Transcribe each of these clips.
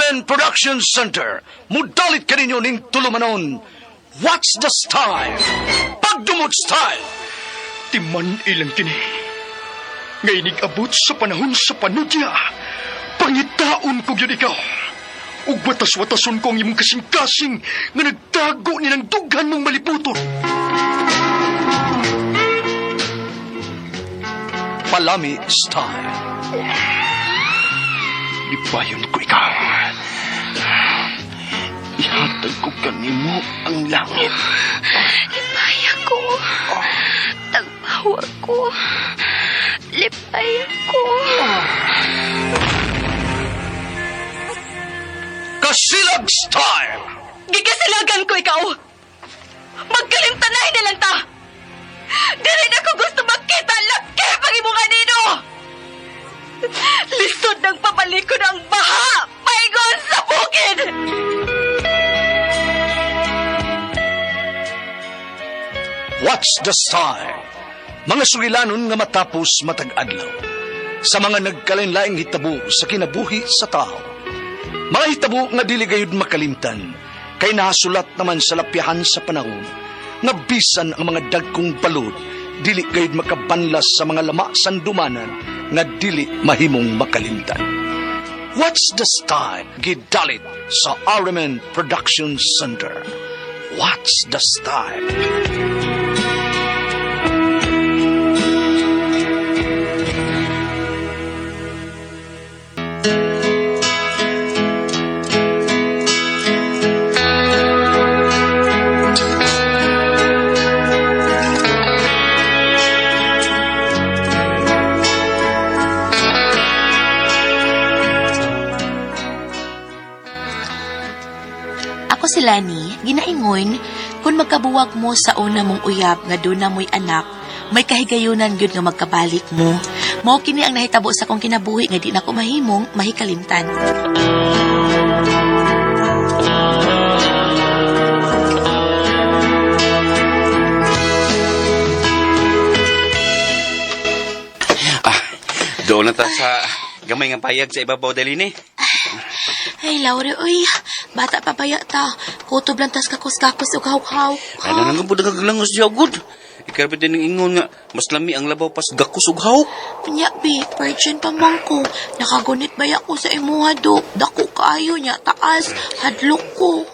RMN Production Center, mudalit kaninyo ning tulumanon. What's the style? Pagdumot style! Timan ilang kini. Nga inig-abot sa panahon sa panudya, pangitaon ko gyud ikaw. Ug watas-watason ko ang imong kasing-kasing nga nagtago ni ng dughan mong maliputon. Palami style. Lipayon ko ikaw. Ihatag ko kanimo ang langit. Lipay ako. Tagpawa ko. Lipay ako. Kasilag style! Gikasilagan ko ikaw! Magkalimtanay na lang ta! Dili na ko gusto makita laki pag imong anino! Lisod ng pabalikon ang baha! Paingon sa bukid! What's the style? Mga sugilanon nga matapos matag adlaw. Sa mga nagkalain-laing hitabo sa kinabuhi sa tao. Mga hitabo nga dili gayud makalimtan, kay nasulat naman sa lapyahan sa panahon, nga bisan ang mga dagkong balod, dili gayud makabanlas sa mga lama sandumanan nga dili mahimong makalimtan. What's the style? Gidalit sa RMN Production Center. What's the style? Ako si Lenny, ginaingon, kung magkabuwag mo sa una mong uyab nga doon na mo'y anak, may kahigayunan gyud nga magkabalik mo. Mao kini ang nahitabo sa akong kinabuhi nga di na ko mahimong mahikalimtan. Ah, doon na ta sa gamay nga payag sa ibabaw dali ni. Ay, Laure, uy, bata pa baya ta. Kutob lang tas kakos-kakos ug haw-haw. Ano nang pud naglangus siya gud. Ikaw din ng ingon nga mas lami ang labaw pas gakos ug hawk. Unya, bi, virgin pa man ko. Nakagunit baya ko sa imuha do. Dako kaayo niya, taas, hadlok ko.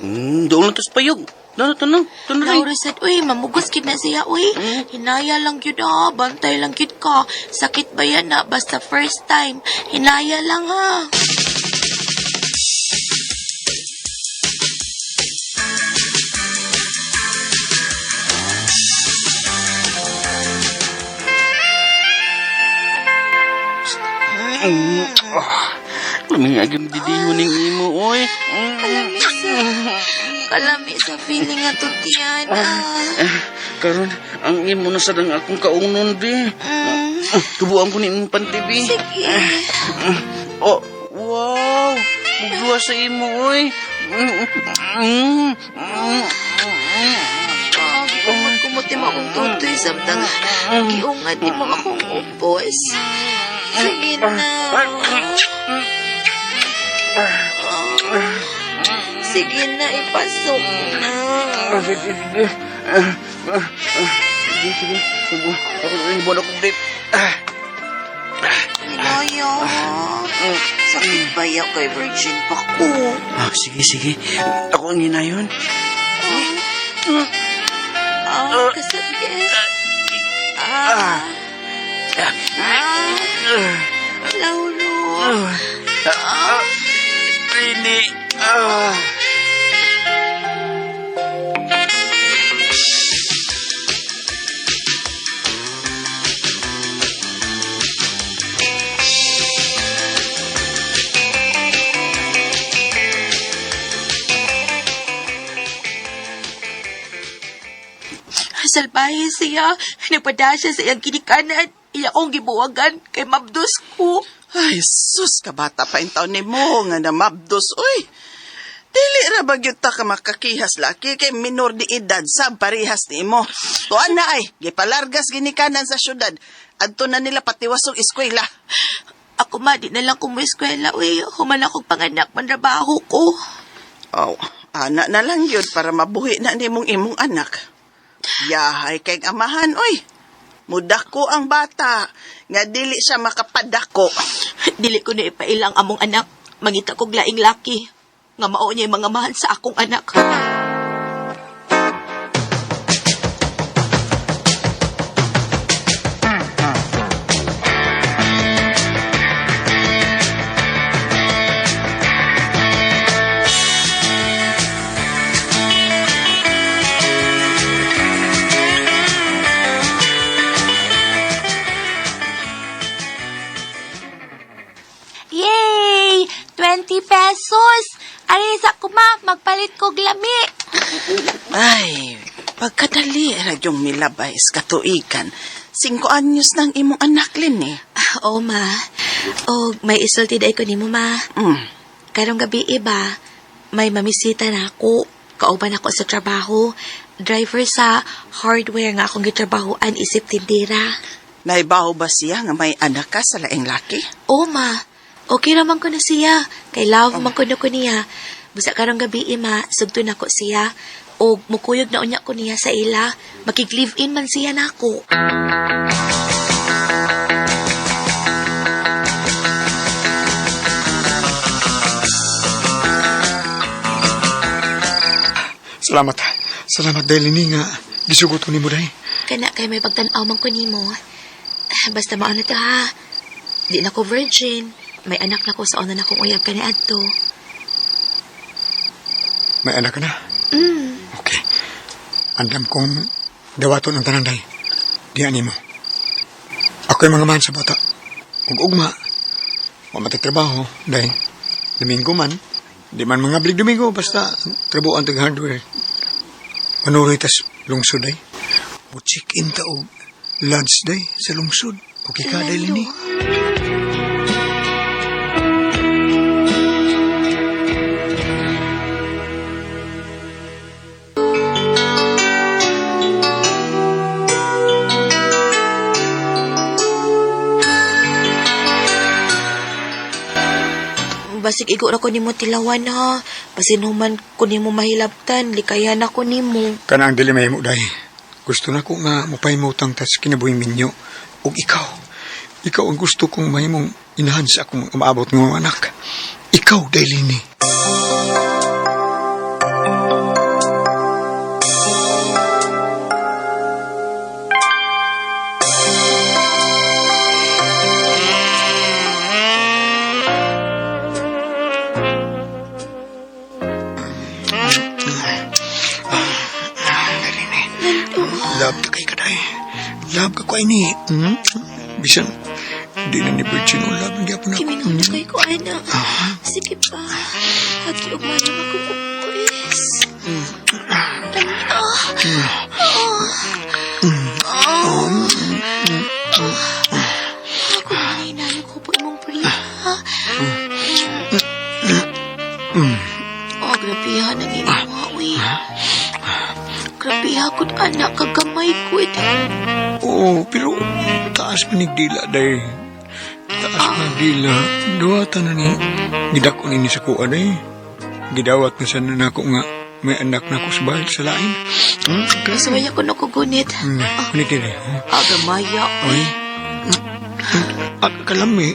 Doon na ta sa payag. Doon na ta na. Doon na Laura said, uy, mamugos kid na siya, uy. Hinaya lang yun, ha. Bantay lang yun ka. Sakit ba yan, ha? Basta first time. Hinaya lang, ha. Lami nga gyud didihon ning imo oy. Kalami sa... Kalami sa feeling nga tutiyan, ah. Karon ang imo na sad ang akong kaunon bi. Tubuan ko ni imong panty bi. Sige. Oh, wow. Mugduwa sa imo oy. Ah, kumot-kumot mo akong tutoy samtang giungad ni mo akong upos. Sige na. Ah, sige na, ipasok na. Sige, sige. Sige, sige. Ako na akong date. Hinaya. Sakit ba ya kay virgin pa ko? Ah, sige, sige. Ako ang hinayon. Ah, kasakit. Ah. Ah. Lauro. Ah, Rini. Ah. Salbahe siya. Nagpada siya sa iyang kinikanan. Iya kong gibuwagan kay mabdos ko. Ay, sus, kabata pa yung taon ni mo nga na mabdos, uy. Dili ra ba gyud ta ka makakihas laki kay minor di edad sab parehas ni imo. Tuan na ay, gipalargas ginikanan sa syudad. Adto na nila patiwasong eskwela. Ako ma, di na lang ko mo eskwela, uy. Human akong panganak, manrabaho ko. Oh, ana na lang yun para mabuhi na nimong imong anak. Yahay kay amahan, oy. Mudako ang bata, nga dili siya makapadako. Dili ko na ipailang among anak. Mangita kog laing laki. Nga mao niya yung mga mahal sa akong anak. Yay! 20 pesos! Ari sa kuma, magpalit kog lami. Ay, pagkadali ra yung milabay sa katuigan. 5 anyos nang imong anak, Lin, eh. Ah, oo, ma. O, may isulti day ko nimo, ma. Karong gabi iba, may mamisita na ako. Kauban ako sa trabaho. Driver sa hardware nga akong gitrabahoan isip tindera. Naibaho ba siya nga may anak ka sa laing laki? Oo, ma. Okay naman ko na siya. Kay love man ko na ko niya. Busa karong gabi ima, sugto na ko siya. O mukuyog na unya ko niya sa ila. Makig-live-in man siya nako. Salamat. Salamat dahil ini nga gisugot ko nimo day. Kana kay may pagtan-aw man ko nimo. Basta mao na to ha. Di na ko virgin. May anak na ko sa una na kong uyab kani adto. May anak ka na. Okay. Andam kong dawaton ang tanan day. Di ani mo. Ako'y mga man sa bata. Ug ugma. Wa matag trabaho day. Domingo man. Di man mga blig Domingo basta trabuan tag hardware. Manuroy tas lungsod day. O check in ta og lunch day sa lungsod. Okay ka day Lando. Lini? Basig igo ra ko nimo tilawan ha. Basin human ko nimo mahilabtan, likayan ako nimo. Kanang dili mahimo day. Gusto na ko nga mapahimutang tas kinabuhing minyo. Ug ikaw, ikaw ang gusto kong mahimong inahan sa akong umaabot ng mga anak. Ikaw, Dailini. Love ka kay kaday. Love ka ko ini. Hmm? Bisan, di na ni Virgin o love. Hindi ako na ako. Kiminong na kay ko ana. Sige pa. Hagi ugma na ako pwes. Ako hinahinayo ko po imong prima. Oh, grabe ha, nang imo uy. Grabe ha, kun anak, kagamay ko ito. Oo, pero taas man dila day. Taas man dila. Duwata na ni. Gidako ni sa kuha day. Gidawat na sana nako nga may anak na ko sa bahay sa lain. Hmm? Masaway ako nakugunit. Kunit din eh. Oh. Ah, gamaya. Oy. Kalami.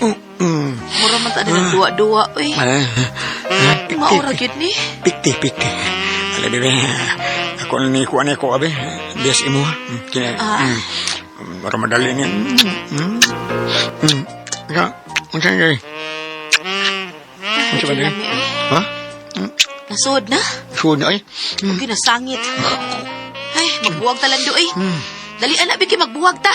Oh, Mura man ta na duwa-duwa, uy. Ah, ah, pikti, Maura gyud ni. pikti, pikti. Ala, bebe. Ako na ni kuha na ko, abe. Des imo, ha. Kina, Ah. Para madali ni. Ika, unsa ni? Unsa ba ni? Lami, uy. Ha? Nasod na. Suod na ay. Okay, nasangit. Ay, magbuwag ta lando, eh. Dali, anak, Biki, magbuwag ta.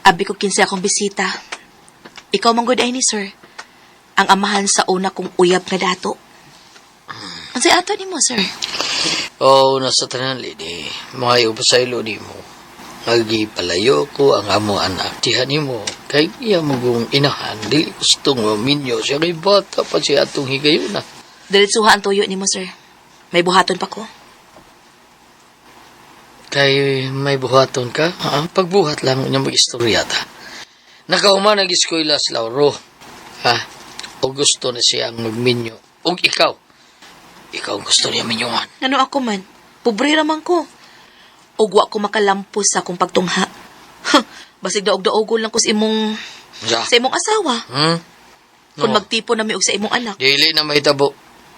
Abi ko kinsa akong bisita. Ikaw man gud ay ni sir. Ang amahan sa una kong uyab nga dato. Unsay ato nimo, sir? Oo, nasa tanan, Lady. Mga pasaylo nimo. Nagipalayo ko ang amo anak. Diha nimo. Kay iya mo kong inahan. Dili gustong maminyo siya kay bata pa siya atong higayuna. Diretsuha ang tuyo nimo, sir. May buhaton pa ko. Kay may buhaton ka, ha? Pagbuhat lang niya mag-istorya ta. Nakahuman ang eskwela sa Lauro. Ha? O gusto na siyang magminyo. O ikaw. Ikaw ang gusto niya minyuan. Ano ako man? Pobre ra man ko. Ug wa ko makalampos sa akong pagtungha. Huh, basig daog-daogon lang ko sa imong Sa? sa imong asawa. Hmm? Kung No. magtipo na mi og sa imong anak. Dili na mahitabo.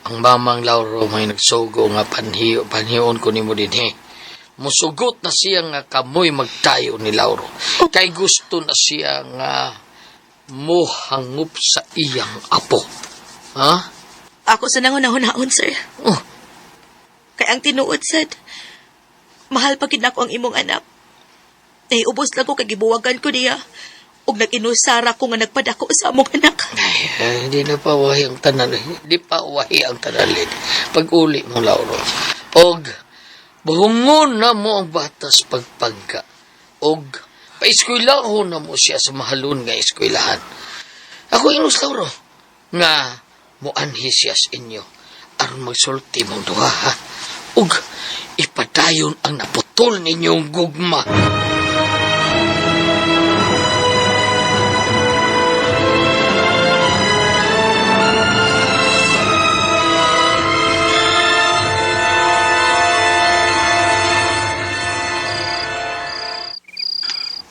Ang mamang Lauro may nagsugo nga panhiyo, panhiyon ko nimo dinhi. Musugot na siya nga kamoy magtayo ni Lauro. Kay gusto na siya nga muhangup sa iyang apo. Ha? Ako sa nangunahunahon, sir. Oh. Kay ang tinuod sad, mahal pa gid nako ang imong anak. Nahiubos lang ko kay gibuwagan ko niya. Ug nag-inusara ko nga nagpadako sa among anak. Ay, eh, hindi na pa wahi ang tanan. Hindi pa wahi ang tanan, Lady. Pag uli mo, Lauro. Og, buhungon na mo ang batas pagpangka. Og, paeskwelahon na mo siya sa mahalon nga eskwelahan. Ako inos, Lauro, nga muanhi siya sa inyo aron magsulti mong duha, ha? Og, ipadayon ang naputol ninyong gugma.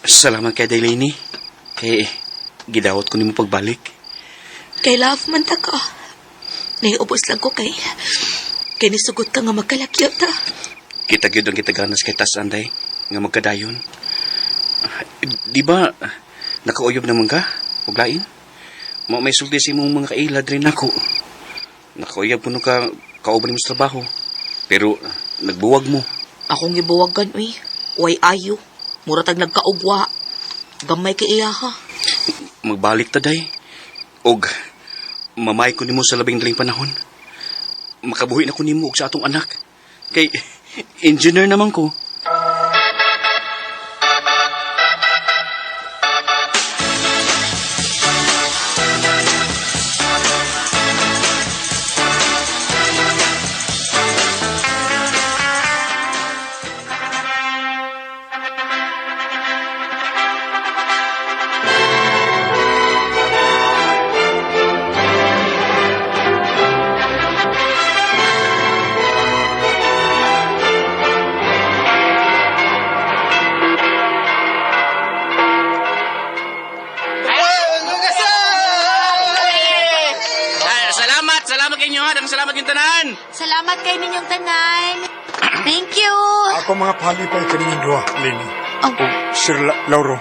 Salamat kay Delaney. Kay gidawat ko nimo pagbalik. Kay love man ta ka. Nahiubos lang ko kay kay nisugot ka nga magkalakyo ta. Kita gyud ang kitaganas kay tas anday nga magkadayon. Di ba nakauyob naman ka? Ug lain? Mao may sulti sa imong mga kaila diri nako. Nakauyab kuno ka kauban nimo sa trabaho. Pero nagbuwag mo. Akong gibuwagan uy. Way ayo. Mura tag nagkaugwa. Gamay kay iya ha. Magbalik ta day. Og mamay ko nimo sa labing daling panahon. Makabuhi na ko nimo og sa atong anak. Kay engineer naman ko. Salamat, salamat kinyo ha. Daghang salamat yung tanan. Salamat kay ninyong tanan. Thank you. Ako mga palipay kaninyong duha, Lenny. Oh. Sir Lauro.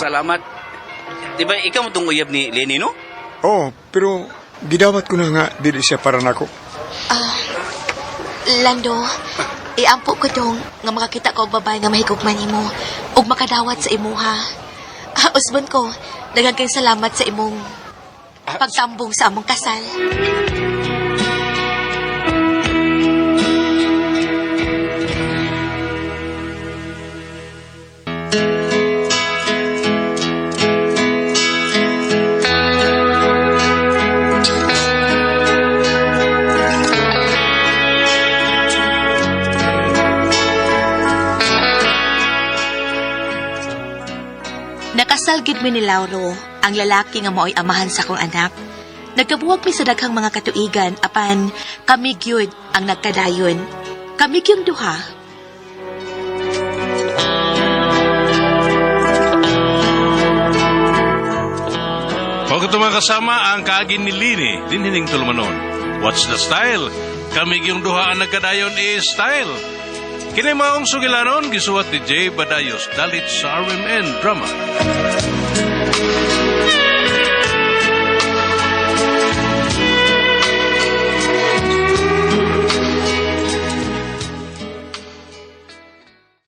Salamat. Di ba ikaw mo tong uyab ni Lenny, no? Oh, pero gidawat ko na nga dili siya para nako. Lando, iampo ko dong nga makakita ko og babae nga mahigugma nimo ug makadawat sa imuha. Usbon ko, daghan kayong salamat sa imong pagtambong sa among kasal. Nakasal gid mi ni Lauro, ang lalaki nga mao'y amahan sa akong anak. Nagkabuwag mi sa daghang mga katuigan apan kami gyud ang nagkadayon. Kami gyud duha. Huwag ito mga kasama ang kaagin ni Lini, dinhining tulumanon. What's the style? Kami yung duha ang nagkadayon is style. Kini maong sugilanon, gisuwat ni Jay Badayos, dalit sa RMN Drama.